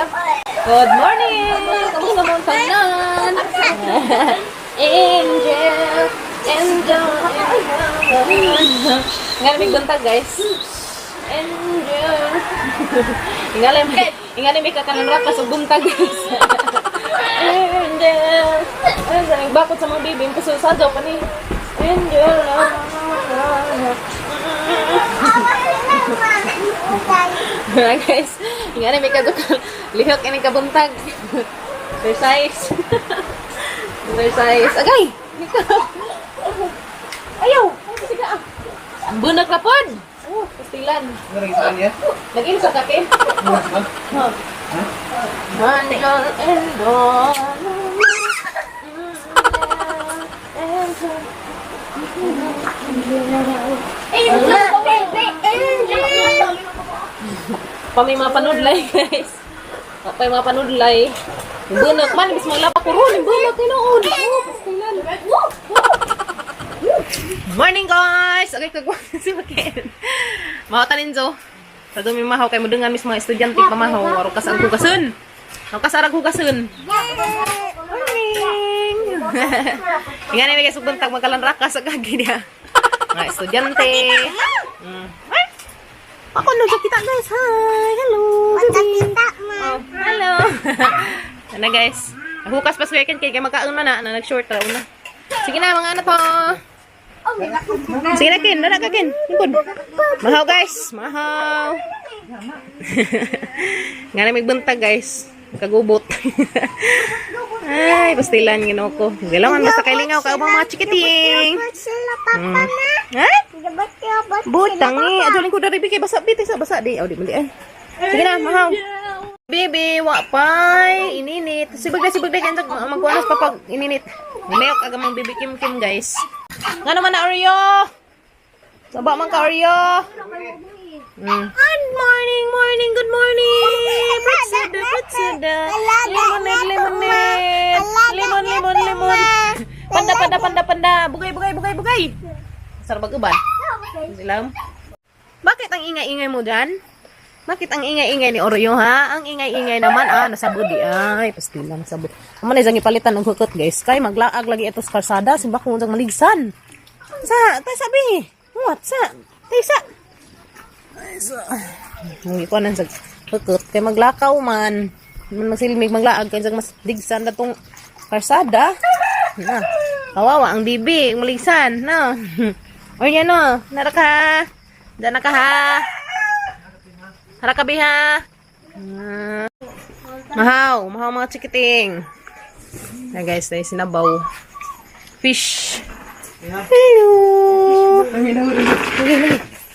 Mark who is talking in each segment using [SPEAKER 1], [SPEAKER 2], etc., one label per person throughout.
[SPEAKER 1] Good morning! Kamusta mo ang tanan? Angel, angel, angel. Nga may buntag, guys. Angel. Ingali may kakanan rakas og buntag, guys. Angel. Ano sa bakot sa mga bibi, kasusado pa ni. Angel. Mga guys, nga na may kadukal. Lihok ini kabuntag. Exercise. Exercise. Agay! Ayaw! Ay, sige ah. Ang bunak na pod! Oh, pastilan. Nag-in sa kake? Huh. Angel and dawn.
[SPEAKER 2] Angel, baby, angel.
[SPEAKER 1] Pa may mga panudlay, guys. Pa may mga panudlay. Yung bunak man, ibis maglapa ko ron. Yung bunak, tinuod. Oh, pastilan. Morning, guys! Okay, kagwa si Makin. Mahaw tanin, zo. Sa dumi mahaw, kay mudengan mis mga estudyante pa mahaw. Waro kas ang hugasun. Waro kas arag hugasun. Morning! Nga na guys, buntag magkalan rakas sa kagi niya. Mga estudyante. Ay! Ako no, kita, guys. Hi! Hello! Baby!
[SPEAKER 2] Kita, ma.
[SPEAKER 1] Oh, hello. Ano, guys? Hukas pa sa weekend kay kay magkaon na na, na nag-short ra una. Sige na, mga ano to. Sige na, Ken, nara ka, Ken. Lingkod. Mahaw, guys, mahaw. Nga na may buntag, guys. Kagubot. Ay, pastilan ginoo ko. Gilawan basta kay lingaw ka ubang mga chikiting.
[SPEAKER 2] Sila papa na.
[SPEAKER 1] Ha?
[SPEAKER 2] Gabot
[SPEAKER 1] Butang eh. Adyo ko dari kay basa bi sa basa di. Aw di mali ay. Sige na, mahaw. Baby, wa pay ininit. Sibag na kanjag magkuanas pa pag ininit. Milk aga mang baby Kim Kim, guys. Ngano man na, Oreo? Saba man ka, Oreo. Good morning, morning, good morning. Fruit soda, fruit soda. Lemonade, lemonade. Lemon, lemon, lemon. Panda, panda, panda, panda. Bugay, bugay, bugay, bugay. Sarap uban. Silam. Bakit ang ingay-ingay mo dyan? Bakit ang ingay-ingay ni Oreo, ha? Ang ingay-ingay naman. Ah, nasa budi. Ay, pastila, nasa budi. Amo na isang ipalitan ng hukot, guys. Kay maglaag lagi ito sa karsada. Simba ko unang maligsan. Sa, tay sabi. What? Sa, tay sa. Ay, sa. Hindi ko sa hukot. Kay maglakaw man. Man magsilmig maglaag. Kay mas digsan na tong karsada. Na. Kawawa ang bibi. Maligsan. No. Oreo, no. Nara ka. Dana ka, ha. Hara ka, biha. Ah. Mahaw. Mahaw, mga chikiting. Na, guys, na sinabaw. Fish. Hello. Lagi, lagi.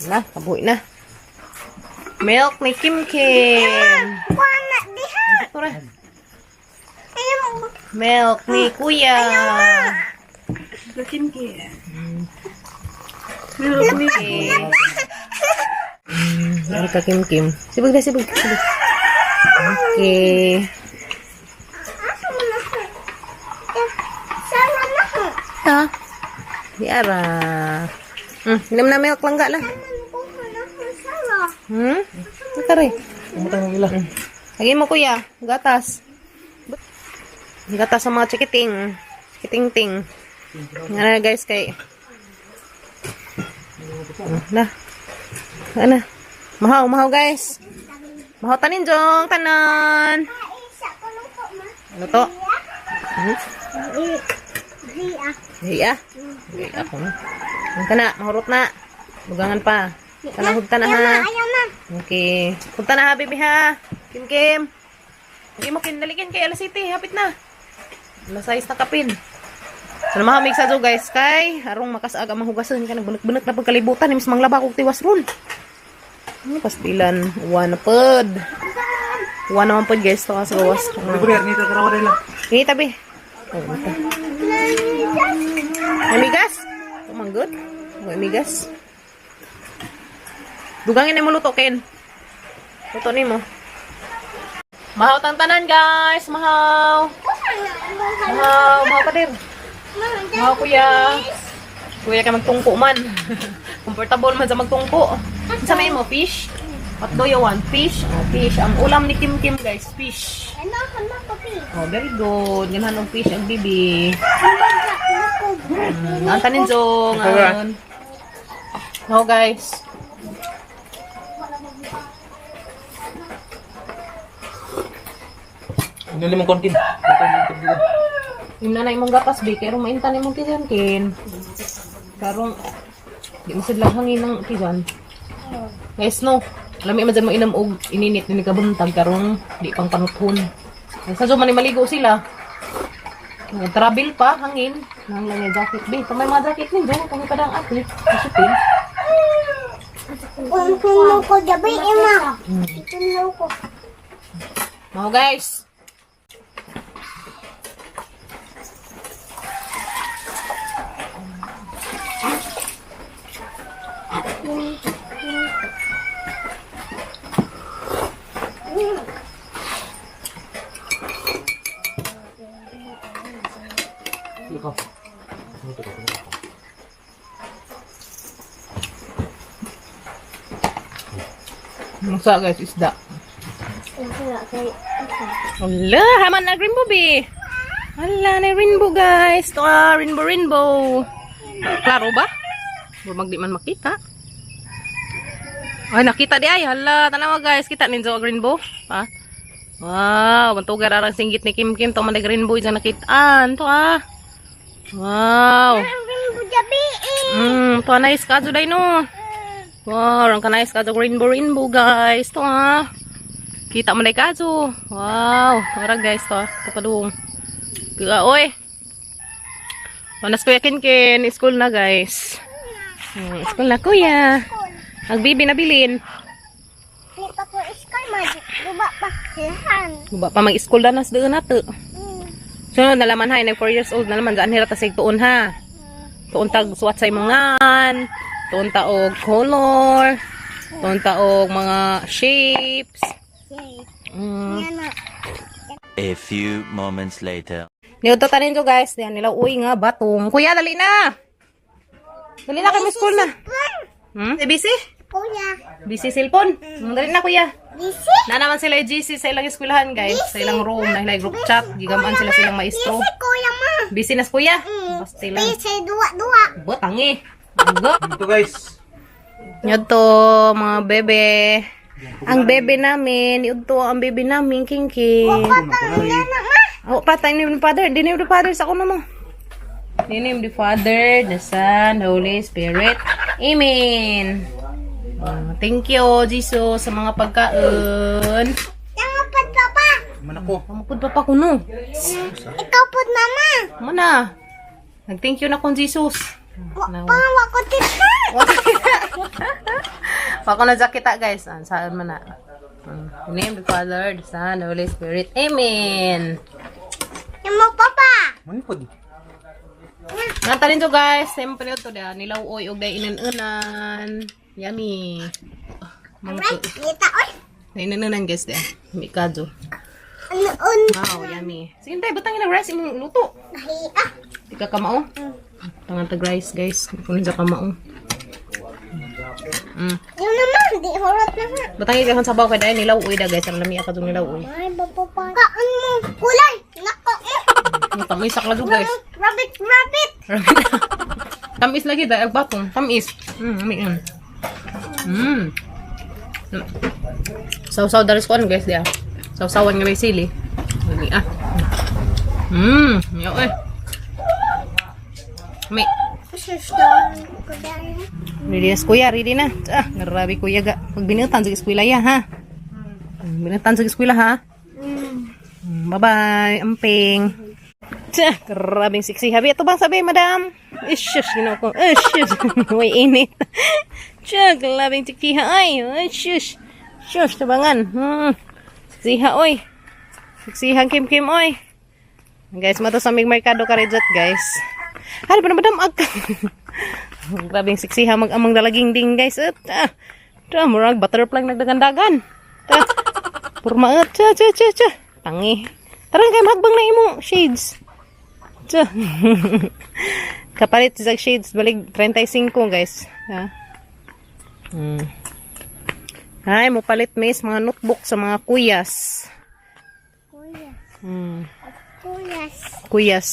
[SPEAKER 1] Na, kabuhi na. Milk ni Kim Kim.
[SPEAKER 2] Wala diha.
[SPEAKER 1] Tura.
[SPEAKER 2] Ayaw.
[SPEAKER 1] Milk ni Kuya.
[SPEAKER 3] Kim Kim. Milk ni
[SPEAKER 1] Okay. Meron ka, Kim Kim. Sibag na, sibag. Sibag. Okay.
[SPEAKER 2] Asa mo na ko? Sama na ko.
[SPEAKER 1] Ha? Di ara. Inom na milk lang ga lang.
[SPEAKER 2] Ano na ko sama?
[SPEAKER 1] Hmm? Tara. Lagi mo, kuya. Gatas. Gatas sa mga chikiting. Chikiting-ting. Nga na, guys, kay. Na. Ano? Mahaw, mahaw, guys. Mahaw tanin jong tanan.
[SPEAKER 2] Isa ko nung ko ma.
[SPEAKER 1] Ano to? Hmm?
[SPEAKER 2] Hiya.
[SPEAKER 1] Hiya. Hiya ako na. Ang kana, mahurot na. Bugangan pa. Kana hugta na ha.
[SPEAKER 2] Ayaw na.
[SPEAKER 1] Okay. Punta na ha, baby, ha. Kim Kim. Hindi mo kinalikin kay alas City. Hapit na. Alas 6 na kapin. So, mahamig sa do, guys. Kay, harong makasag ang mahugasan. Kaya nagbunak-bunak na pagkalibutan. Imis manglaba kog tiwas ron. Ano, pastilan. Uwa na pod. Uwa naman pod, guys. Ito sa gawas. Ini tabi. Oh, ito. Amigas? Oh, manggod. Oh, amigas. Dugangin na mo luto, Ken. Luto ni mo. Mahaw tang tanan, guys. Mahaw. Mahaw. Mahaw pa din. Mahaw, kuya. Kuya ka magtungko man. Comfortable man sa magtungko. Sa may mo, fish? What do you want? Fish? Oh, fish. Ang ulam ni Kim Kim, guys, fish.
[SPEAKER 2] Ano ano papi?
[SPEAKER 1] Oh, very good. Ganahan og fish ang bibi.
[SPEAKER 2] Ang
[SPEAKER 1] Ang tanin zong. No, guys.
[SPEAKER 3] Ano limang kontin?
[SPEAKER 1] Yung nanay mong gatas, be. Kaya maintan imong tiyan, kin. Karong, di mo sidlang hangin ng tiyan. Guys, no. Lami man dyan mo inom og ininit ni nikabuntag karong di pang panuthon. Sa man ni maligo sila. Mga travel pa, hangin. Nang lang yung jacket, be. Pag may mga jacket ninyo, kung ipadang ate, isipin.
[SPEAKER 2] Kung ko gabi ima. Itulo ko.
[SPEAKER 1] Mga guys.
[SPEAKER 3] Ikaw.
[SPEAKER 1] Masa guys, isda. Wala, haman na rainbow be. Wala na rainbow guys. Ito ah, rainbow rainbow. Klaro ba? Bumag di man makita. Ay, nakita di ay. Hala, tanawa guys. Kita ninyo ang rainbow. Ha? Wow, bantugar arang singgit ni Kim Kim. Ito man nag rainbow dyan nakitaan. Ito ah. Wow.
[SPEAKER 2] Ang gabi eh.
[SPEAKER 1] To nice ka day no. Wow, ang ka-nice ka rainbow rainbow guys. To ah. Kita mo na kadyo. Wow, tara guys to. Ito pa doon. Kaya oy. Panas Kuya Kinkin, school na guys. School na kuya. Ang bibi nabilin.
[SPEAKER 2] Di pa ko iskal magic. Guba pa sihan.
[SPEAKER 1] Guba pa mag-school na nas doon nato. Sunod na laman ha, nag 4 years old na laman daan hira ta sig tuon ha. Tuon tag suwat sa imong ngan, tuon ta og color, tuon ta og mga shapes.
[SPEAKER 2] Yan na.
[SPEAKER 4] A few moments later.
[SPEAKER 1] Niudto tanin ko guys, diyan nila uwi nga batong. Kuya dali na. Dali na kami school na. Busy?
[SPEAKER 2] Kuya.
[SPEAKER 1] Busy cellphone. Dali na kuya.
[SPEAKER 2] Busy?
[SPEAKER 1] Na naman sila GC sa ilang eskwelahan guys, sa ilang room na ilang group chat, gigamaan sila silang maestro.
[SPEAKER 2] Busy kuya ma.
[SPEAKER 1] Busy na si kuya. Basta lang.
[SPEAKER 2] Busy duwa-duwa.
[SPEAKER 1] Butangi. Bugo.
[SPEAKER 3] Ito guys.
[SPEAKER 1] Yudto, mga bebe. Ang bebe namin, yudto ang bebe namin, King King. Oh, patay ni the Father. Di name the Father sa kuno mo. In the name the Father, the Son, the Holy Spirit. Amen. Oh, thank you, Jesus, sa mga pagkaon.
[SPEAKER 2] Tama pod papa.
[SPEAKER 3] Man ako.
[SPEAKER 1] Pamukod pa pa kuno.
[SPEAKER 2] Ikaw pod mama.
[SPEAKER 1] Muna. Nag-thank you na kong Jesus.
[SPEAKER 2] Wa pa wa ko tita.
[SPEAKER 1] Pako na jakita guys. Ah, saan man na. In the name of the Father, the Son, the Holy Spirit. Amen.
[SPEAKER 2] Imo papa.
[SPEAKER 3] Manipod.
[SPEAKER 1] Nga to guys. Siyempre ito da. Nilaw oy og day inanunan. Yummy. Mga
[SPEAKER 2] Right, kita oy.
[SPEAKER 1] Inanunan guys da. Mikado.
[SPEAKER 2] Ano on?
[SPEAKER 1] Wow, yummy. Sige tayo, butangin ang rice imong luto.
[SPEAKER 2] Nahi ah.
[SPEAKER 1] Di ka kamao. Tangan tag rice guys. Kunin sa kamao.
[SPEAKER 2] Yung naman, di hurot na ha.
[SPEAKER 1] Butangin ka sabaw kay dahil nilaw oy da guys. Ang lami ka dong nilaw oy.
[SPEAKER 2] Ay, baba pa. Kaan mo, kulay. Nako mo.
[SPEAKER 1] Ang tamis sa klaro guys.
[SPEAKER 2] Rabbit, rabbit.
[SPEAKER 1] Tamis lagi dahil batong. Tamis. Ami yun. Sausaw daris kuan guys dia. Sausawan nga may sili. Ami ah. Yo eh. Mi.
[SPEAKER 2] Suston ko dahil.
[SPEAKER 1] Ready na si kuya, ready na. Ah, grabe kuya ga. Pag binutan sa eskwela ya ha. Binutan sa eskwela ha. Bye-bye, amping. Tsa, grabing sexy. Habi, ito bang sabi, madam? Ish, shush, ginawa ko. Ish, shush. May init. Tsa, grabing sexy ha. Ay, ish, shush. Shush, tabangan. Sexy ha, oy. Sexy ha, Kim Kim, oy. Guys, mato sa aming merkado karejot, guys. Hari pa na, madam, ag. Grabing sexy ha, mag-amang dalaging ding, guys. At, ah, ta, murag butterfly nagdagandagan. Ta, purma, at, cha, cha, cha, cha. Tangi. Tara, kay magbang na imo shades. Cha. Kapalit sa shades, balik 35, guys. Ha? Ay, mo palit mis mga notebook sa mga kuyas.
[SPEAKER 2] Kuya. Kuya.
[SPEAKER 1] Kuyas.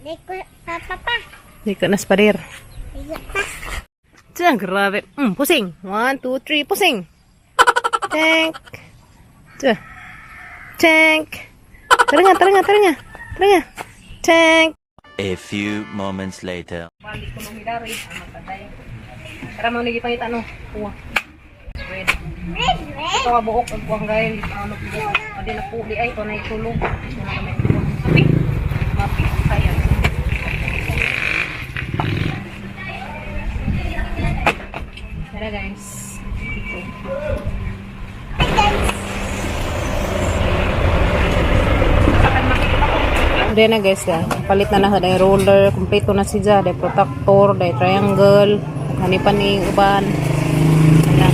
[SPEAKER 2] Di ko, papa pa.
[SPEAKER 1] Di ka na spader.
[SPEAKER 2] Di ko pa.
[SPEAKER 1] Diyan, grabe. Pusing. One, two, three, pusing. Tank. Diyan. Tank. Tara nga, tara nga, tara nga. Tara nga. Tank.
[SPEAKER 4] A few moments later.
[SPEAKER 1] Balik ko nung hilari. Ang matagay. Tara mo nagipangita ano. Kuha. Red.
[SPEAKER 2] Red, red.
[SPEAKER 1] Ito ka buok ang kuwang gayel. Ano po. Adi na po. Di ay. Ito na itulog. Ito na kami. Mapi. Mapi. Kaya. Tara, guys. Ito. Hindi na, guys, ya. Palit na na sa day roller, kompleto na siya, day protector, day triangle, hanipan ni uban. Na,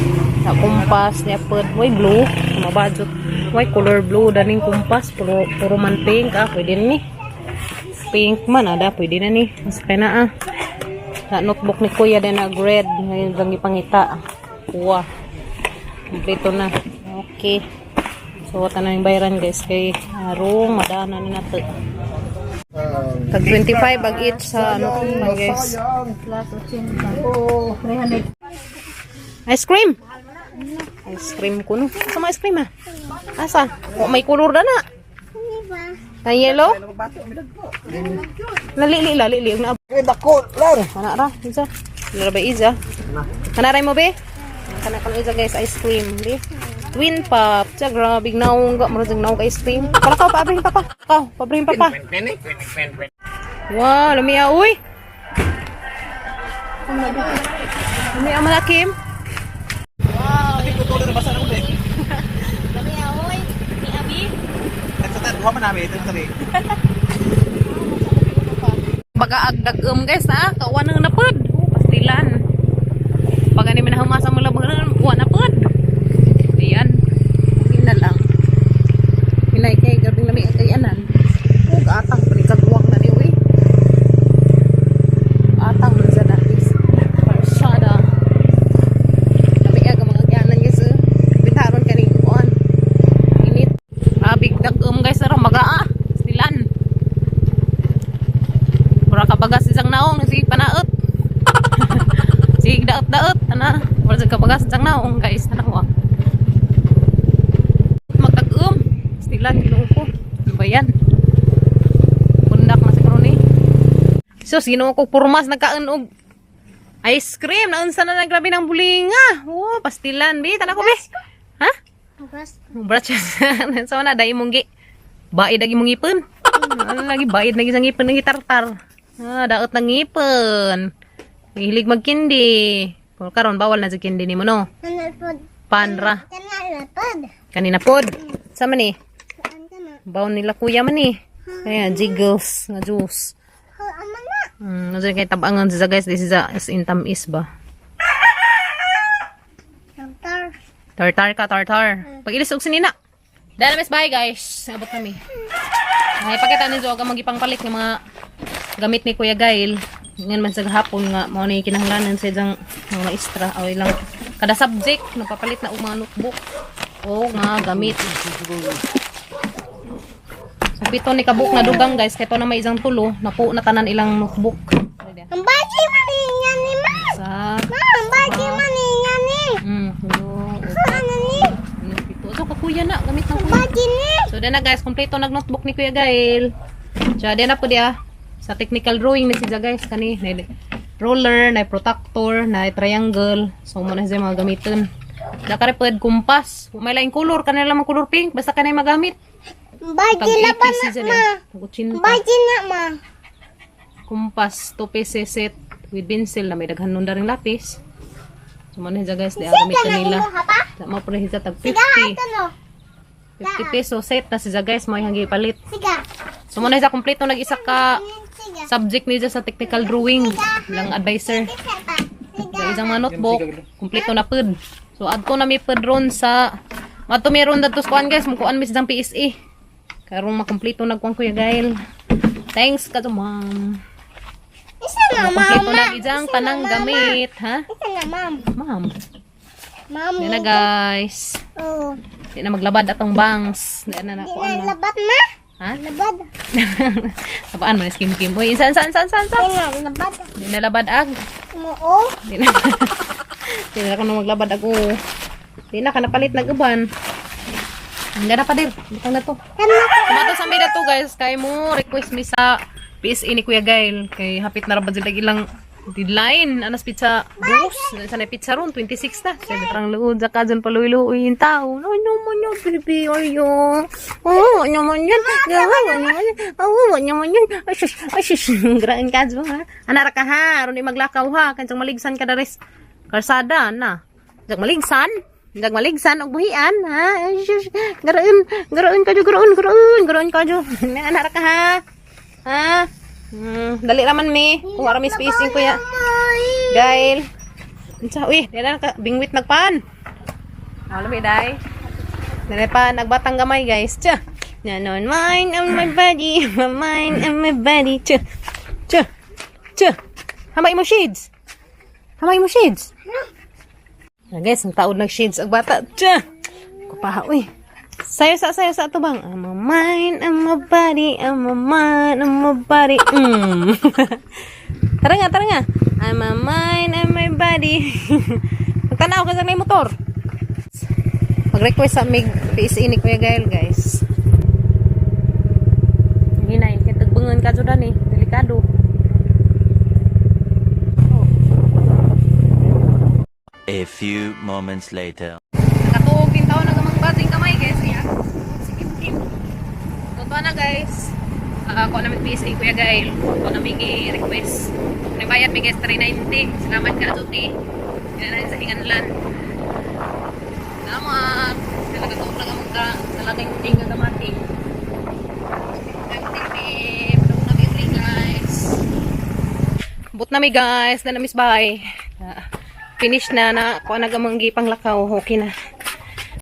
[SPEAKER 1] na kumpas niya pud. Way blue, mabadjot. Way color blue daning kumpas, puro puro man pink ah, pwede na ni. Pink man ada, pwede na ni. Mas kay na ah. Na notebook ni Kuya din na red, ngayon lang ipangita. Kuha. Kompleto na. Okay. So, wata na yung bayaran, guys, kay arong madana na nato. Tag 25 ag each sa ano man, guys. Ice cream. Ice cream kuno. Sa mga ice cream ah. Asa? Oh, may kulor na na.
[SPEAKER 2] Di ba?
[SPEAKER 1] Na yellow? Lalili lalili na.
[SPEAKER 3] Eh, dako lang.
[SPEAKER 1] Kana ra, isa. Kana ra ba isa? Kana ra mo be? Kana kana isa, guys, ice cream, di. Twin pop. Tiya, grabe naong ga, murag naong ice cream. Para ka pabrihin papa. Ka, pabrihin papa. Wow, lumiya uy. Lumiya malakim.
[SPEAKER 3] Ito na basa na ko eh.
[SPEAKER 1] Lumiya uy. Ni Abi.
[SPEAKER 3] Nagsatad, buha man namin ito na sabi.
[SPEAKER 1] Baga agdagom, guys, ha. Kawan nang napod. Oh, pastilan. Pag ani minahumasa mo labang kuha na pod. Ayan. Okay na lang. Hinay kay gabing lami ang kayanan. Oh, gatang panikagwang na ni uy. Atang man sa dahis. Parsada. Lami ang mga agyanan, guys. Eh. Bitaron kaning kuan. Init. Abig dagom, guys, pero magaa. Pastilan. Mura ka bagas isang naong, sige panaot. Sige daot-daot, ana. Mura sa kabagas isang naong, guys, tanawa. Magtag-um. Stila, Ginoo ko. Ano ba yan? Pundak na siguro ni. Sus, Ginoo ko, purmas nagkaon og ice cream. Naunsa na naggrabe ng bulinga. Oh, pastilan, bi. Tana ko, bi. Ha?
[SPEAKER 2] Bukas.
[SPEAKER 1] Brachas. Sa na dai mong gi. Baid lagi mong ngipon. Ano lagi baid lagi sa ngipon ng tartar. Ah, daot ng ngipon. Hilig magkindi. Kung karon bawal na sa kindi nimo no.
[SPEAKER 2] Kana pod.
[SPEAKER 1] Panra.
[SPEAKER 2] Kana pod.
[SPEAKER 1] Kanina pod. Sa man ni?
[SPEAKER 2] Saan ka na?
[SPEAKER 1] Bawon nila kuya man ni. Kaya jiggles nga juice.
[SPEAKER 2] Ho, ama na.
[SPEAKER 1] Ano kay tabangan sa guys, this is a is in tamis ba.
[SPEAKER 2] Doktor.
[SPEAKER 1] Tartar ka, tartar. Pag ilis og sinina. Dahil miss, bye guys. Abot kami. Ay, pakita ni Zoga magipangpalit ng mga gamit ni Kuya Gail. Ngayon man sa hapon nga mao ni kinahanglanan sa isang mga maestra o ilang kada subject napapalit na og mga notebook o mga gamit. So pito ni kabuk na dugang, guys, kay to na may isang tulo napuo na tanan ilang notebook.
[SPEAKER 2] Ang bagi man niya ni ma.
[SPEAKER 1] Sa
[SPEAKER 2] Ma, ang bagi man niya ni.
[SPEAKER 1] Tulo,
[SPEAKER 2] Ano ni?
[SPEAKER 1] pito. So kakuya na gamit ng kuya.
[SPEAKER 2] Bagi ni.
[SPEAKER 1] So, na guys, kompleto nag notebook ni Kuya Gail. So, na po diya. Sa technical drawing ni siya, guys. Kani, na roller, na protector, na triangle. So, muna siya mga gamitin. Nakarepod, kumpas. Kung may laing color, kanila lang color pink. Basta kanay magamit.
[SPEAKER 2] Bagi
[SPEAKER 1] Tag
[SPEAKER 2] na
[SPEAKER 1] 80
[SPEAKER 2] pa
[SPEAKER 1] siya
[SPEAKER 2] na
[SPEAKER 1] diya.
[SPEAKER 2] ma.
[SPEAKER 1] Tag 80.
[SPEAKER 2] Bagi na ma.
[SPEAKER 1] Kumpas, 2 pieces set with pencil na may daghan nun rin lapis. So, muna siya, guys, diya gamitin
[SPEAKER 2] Kana
[SPEAKER 1] nila.
[SPEAKER 2] imo ha pa?
[SPEAKER 1] Sa mga pre siya tag
[SPEAKER 2] Siga
[SPEAKER 1] 50.
[SPEAKER 2] ato no.
[SPEAKER 1] 50 peso set na siya, guys, may hanggi palit.
[SPEAKER 2] Siga.
[SPEAKER 1] So muna siya kompleto nag-isa ka
[SPEAKER 2] Siga.
[SPEAKER 1] subject niya sa technical drawing lang advisor.
[SPEAKER 2] Siga pa. Siga.
[SPEAKER 1] Sa isang mga notebook, kompleto na pud. So adto na mi pud ron sa adto mi ron dadto sa kuan, guys, mukuan mi sa PSE. Karon makumpleto na kuan, Kuya Gail. Thanks ka to, ma'am.
[SPEAKER 2] Isa na
[SPEAKER 1] Kompleto
[SPEAKER 2] mama.
[SPEAKER 1] na isang tanang gamit, ha?
[SPEAKER 2] Isa na ma'am.
[SPEAKER 1] Ma'am.
[SPEAKER 2] Mami.
[SPEAKER 1] Di na, guys.
[SPEAKER 2] Oh.
[SPEAKER 1] Di na maglabad atong bangs. Di na na
[SPEAKER 2] Di
[SPEAKER 1] kuan
[SPEAKER 2] na
[SPEAKER 1] na.
[SPEAKER 2] labad na.
[SPEAKER 1] Ha?
[SPEAKER 2] Labad.
[SPEAKER 1] Tabaan mo na skim kim. Uy, insan insan insan insan.
[SPEAKER 2] Di na labad.
[SPEAKER 1] Di na labad ag.
[SPEAKER 2] Oo.
[SPEAKER 1] Di na. Di na ako na maglabad ako. Di na ka napalit nag-uban. Hindi na pa dir. Butang na to.
[SPEAKER 2] Ano?
[SPEAKER 1] Kumato sa mida to, guys, kay mo request mi sa PSA ni Kuya Gail kay hapit na ra ba sila ilang deadline anas pizza dos sa na pizza ron 26 na sabi parang luod sa kajon paluy-luoy yung tao. No no mo no, baby, ayo, oh, ano man yan, gawa ano man yan, oh, ano man yan, ay sus, ay sus, graan ka ha, anara ka ha, aron di maglakaw ha, kansang maligsan ka dares karsada na. Jag maligsan. Jag maligsan og buhian ha. Ay, sus. Garaon, garaon ka jo, garaon, garaon, garaon ka jo. Anara ka ha. Ha? Dali raman mi. Kuha ra mi spacing, kuya. Gail. Unsa uy, di na ka bingwit nagpan. Wala mi dai. Dali pa nagbatang gamay, guys. Tsa. Nanon mine on my body, my mind and my body. Tsa. Tsa. Tsa. Hamay mo shades. Hamay mo shades. Ah, guys, ang taod nag shades ang bata. Tsa! Kupaha, uy. Sayo sa ato bang? I'm a mind, I'm a body, I'm a mind, I'm a body. Tara nga, tara nga. I'm a mind, I'm my body. Magtanaw ka sa may motor. Mag-request sa mig PSA ni Kuya Gael, guys. Hinay, kay tagbangan ka dyan eh. Delikado.
[SPEAKER 4] A few moments later.
[SPEAKER 1] Nakatuog din taon ang amang bating kamay, guys. Iya. Sige, kim. Totoo na, guys. Ako namin PSA Kuya Gail. Ako namin i-request. Nagbayad mi, guys, 390. Salamat ka Atuti. Yan na sa hinganlan. Salamat. Talaga tuog lang ang talagang tinga kamating. Guys. But na mi, guys, na na miss bye. Ah, finish na na ko na gamang panglakaw, okay na.